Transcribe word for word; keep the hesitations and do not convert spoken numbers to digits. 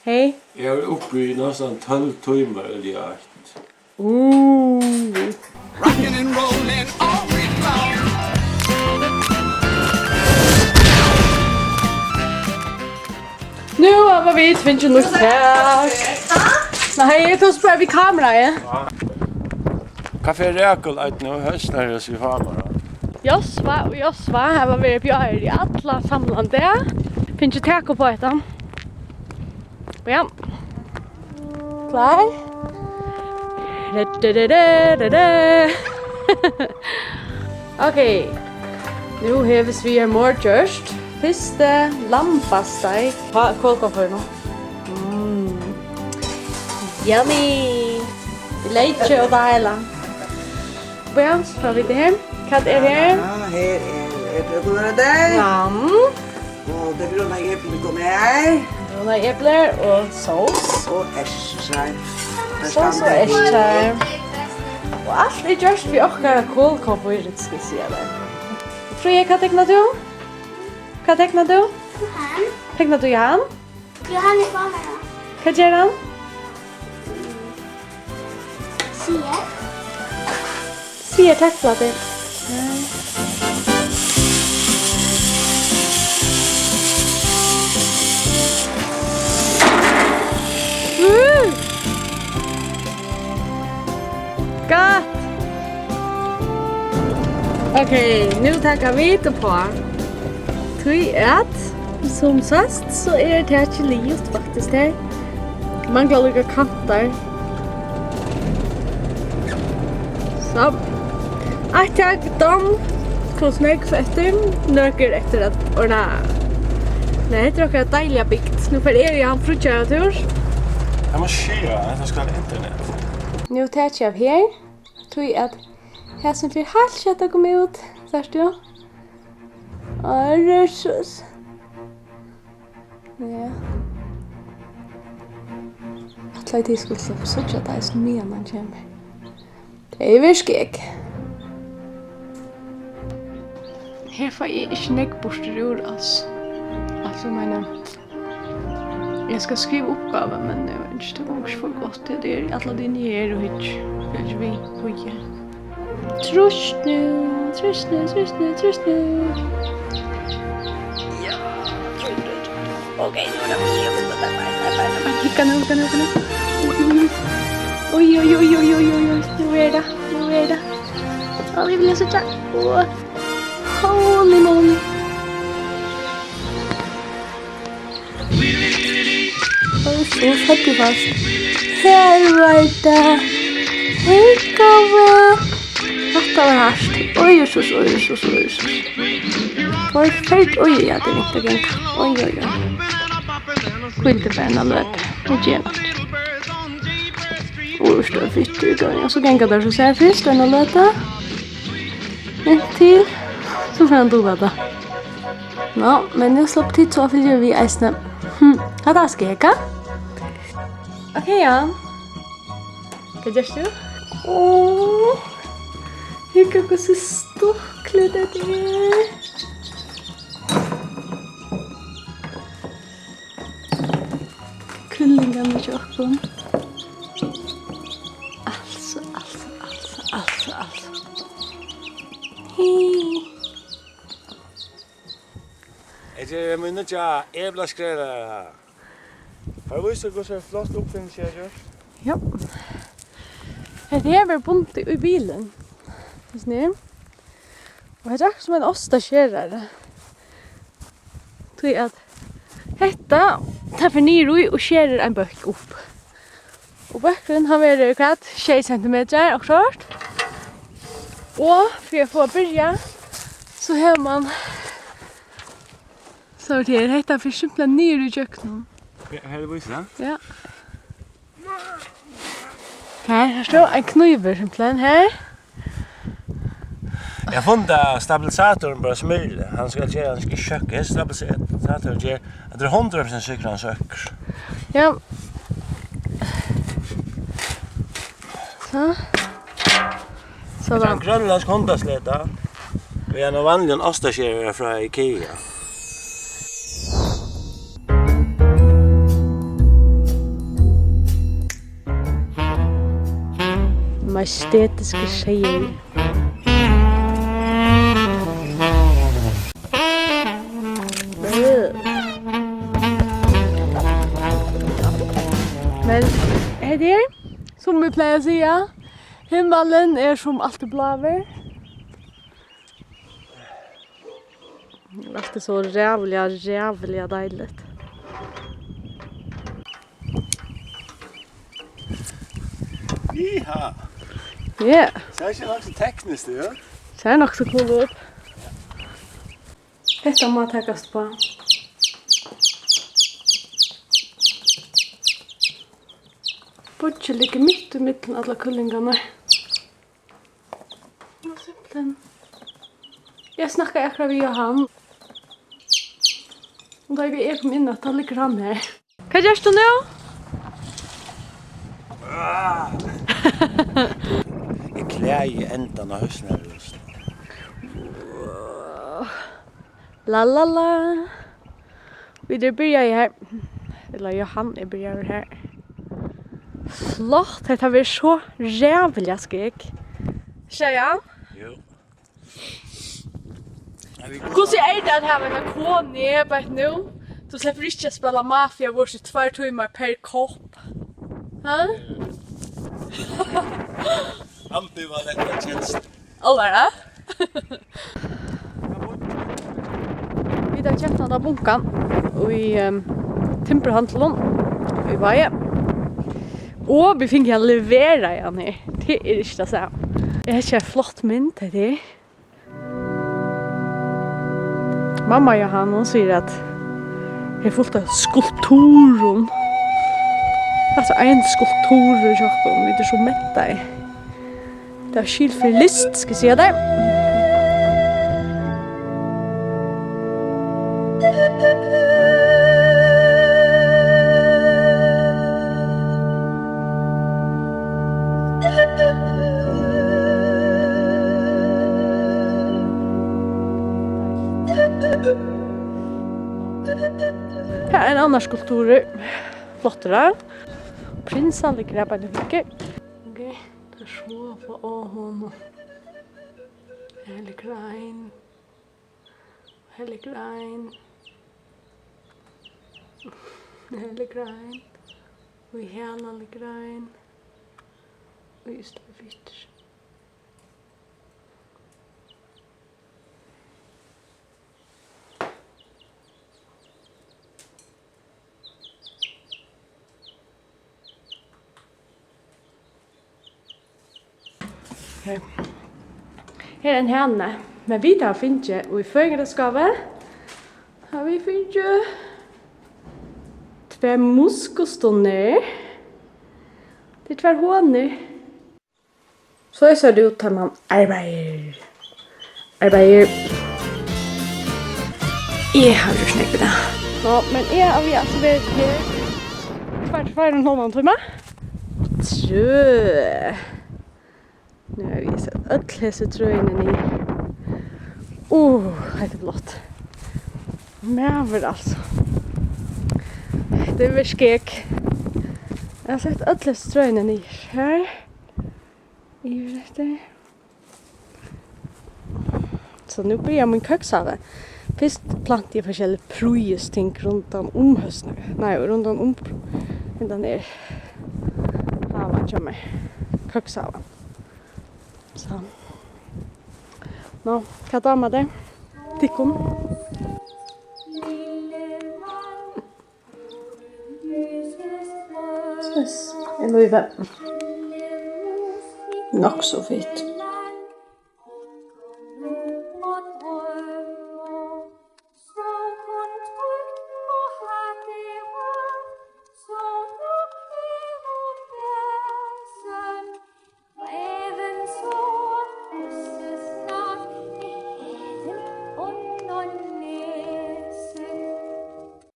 Hey. Eg havi verið uppi í næstan tólv tímar, ella í eitt. Uh. Rockin' and rollin' all week long. Nú hava vit fingið nýtt tak. Nei, eg tosi bara við kameraið. Kafé Rakul eitur nú, høsnar eg seg fámara. Josva og Josva hava verið uppi á her í allan samlan dag. Fingið tak upp á hetta. Ja. Klár? Da, da, da, da, da, da. Ok. Nú hevur Svigarmor gjørt fyrstu lambasteik á kolkomfýrinum. Mm. Yummy! Leyki og deilig. Bíða, hvat er tað her? Hvat er her? Ja, her er epleklutter. Ja. Og tað brúna eplið kom her. Brúna eplir og sós. Og ertrar. Sós og ertrar. Og alt er gjørt við okkara kolkomfýri, skal eg siga tær. Fríða, hvat teknar tú? Hvat teknar tú? Johan. Teknar tú Johan? Johan er framar. Hvat ger hann? Sigur. Sigur takk fyri teg. Woo! Gott! Ok, nú taka vit uppá. Tí at, sum sæst, so er takið liðugt faktiskt her. Manglar líka kantar. So. Eitt tak done. Hvussu nógv eftir? Nøkur eftir at ordna. Nei, hetta er okkara deiliga bygd. Nú fer eg og Johan fríggjadagstúr. Eg má siga, at hetta skal internet. Nú taki eg av her. Tí at hesin fer heilt skjótt at koma út, sært tú? Á, Jesus. Ja. Ætlaði, tit skuldu sleppa at síggja tað, eisini meðan hann kemur. Tað er virkiligt. Her fái eg ikki nógv burtur úr, altso. Altso, meina, eg skal skriva uppgávu, men eg veit ikki, tað gongur ikki for gott. Tað er alla tíðina her og hyggi. Eg fylgi við, hyggi. Trýst nú, trýst nú, trýst nú, trýst nú. Ja, trýst nú, trýst nú. Ok, nú er tað. Hygga nú, hygga nú, hygga nú. Oj, oj, oj. Nú er tað, nú er tað. Ó, eg vil síggja. Ó, holy moly. Oj, so fór tað fast. Her var tað. Her kom tað. Hatta var hart. Oj, Jesus, oj, Jesus, oj, Jesus. Tveir fert, oj, ja, tað er ringt at ganga. Oj, oj, oj. Hvíldi bara eina løtu. Tað ger einki. Oj, stór fittur í gongini. Og so ganga teir so sær fyrst eina løtu. Inntil. So fer hann at duga tað. Nå, men nú slapp tit so at fylgja við eisini. Hm, hatta er skega. Ok, ja. Hvat gert tú? Áh, hygg, hvussu stuttligt hetta er. Kyllingarnir hjá okkum. Altso, altso, altso, altso, altso. Hey. Hetta er mín nýggja eplaskreyra. Har vísir, hvussu flott uppfinning eg havi gjørt. Ja. Hetta her verður bundið í bilin. Hvussu er? Og hetta er akkurát sum ein ostaskerari. Tí at hetta, tað fer niður í og skerir ein bólk upp. Og bólkurin, hann verður hvat, sjey sentimetrar, okkurt. Og fyri at fáa byrjað, so hevur mann, so er tað her, hetta fer simpelthen niður ígjøgnum. Her, her vísir tað. Ja. Her, her stóð ein knívur simpelthen her. Eg havi funnið, at stabilisatorin bara smyrli. Hann skal gera, hann skal ikki søkka. Hesin stabilisatorin ger, at tað er hundrað prosent sikkurt, hann søkkur. Ja. So. So. Hetta er ein grønlendsk hundasleta við einum vanligum ostaskerara frá Ikea. Majestetiskur seyður. Men hetta er, sum vit plaga at siga, himmalin er sum altíð bláur. Alt er so ræðuliga, ræðuliga deiligt. Iha. Ja. Sær ikki nokk so tekniskt út, ja? Sær nokk so cool út. Hetta má takast upp á. Beiggin liggur mitt í millum allar kyllingarnar. Ná, simpelthen. Eg snakkaði akkurát við Johan. Og tá eg kom inn, at tá liggur hann her. Hvat gert tú nú? Eg klæði endan á høsnarúsuni. La, la, la. Vit eru byrjaði her. Ella Johan er byrjaður her. Flott, hetta verður so ræðuliga skeg. Sjá, ja. Jú. Hvussu er tað at hava eina konu í arbeiði nú? Tú sleppur ikki at spæla Mafia versus tveir tímar per kopp. Ha? Ambivalent kensla. Álvara? Vit hava keypt handa bunkan í, ehm, timburhandlinum í Vági. Og vit fingu hann leveraðan her. Tað er ikki tað sama. Er hetta ikki ein flott mynd, hetta her? Mamma Johan, hon sigur, at her er fult av skulpturum. Hatta er ein skulptur hjá okkum, vit eru so mettaði. Tað er skil fyri list, skal eg siga tær. Her er ein annar skulpturur. Flottur, ha? Prinsan liggur her beint uppi. Ok, tað er so flott. Á, hon. Her liggur ein. Her liggur ein. Her liggur ein. Og í hana liggur ein. Og í stað fittur. Her. Her er ein hani, men vit hava fingið í føðingardagsgávu, hava vit fingið tvær muskusdunnur. Tað eru tvær honur. So er tað út, tá man arbeiðir. Arbeiðir. Eg havi gjørt nógv í dag. Nå, men eg havi altso verið her tveir, tveir og ein hálvan tíma. Trø. Nú havi eg sett øll hesi trøini niður. Uh, hetta er flott. Maður, altso. Hetta er skeg. Eg havi sett øll hesi trøini niður. Her. Yvir eftir. So nú byrjar mín køkshavi. Fyrst planti eg forskellig prýðisting rundan um høsnarúsið. Nei, rundan um pr-, hendan er havan hjá mær. Køkshavan. So. Nú, hvat dámar tær? Tykkum? Yes, eg lovi. Nokk so fitt.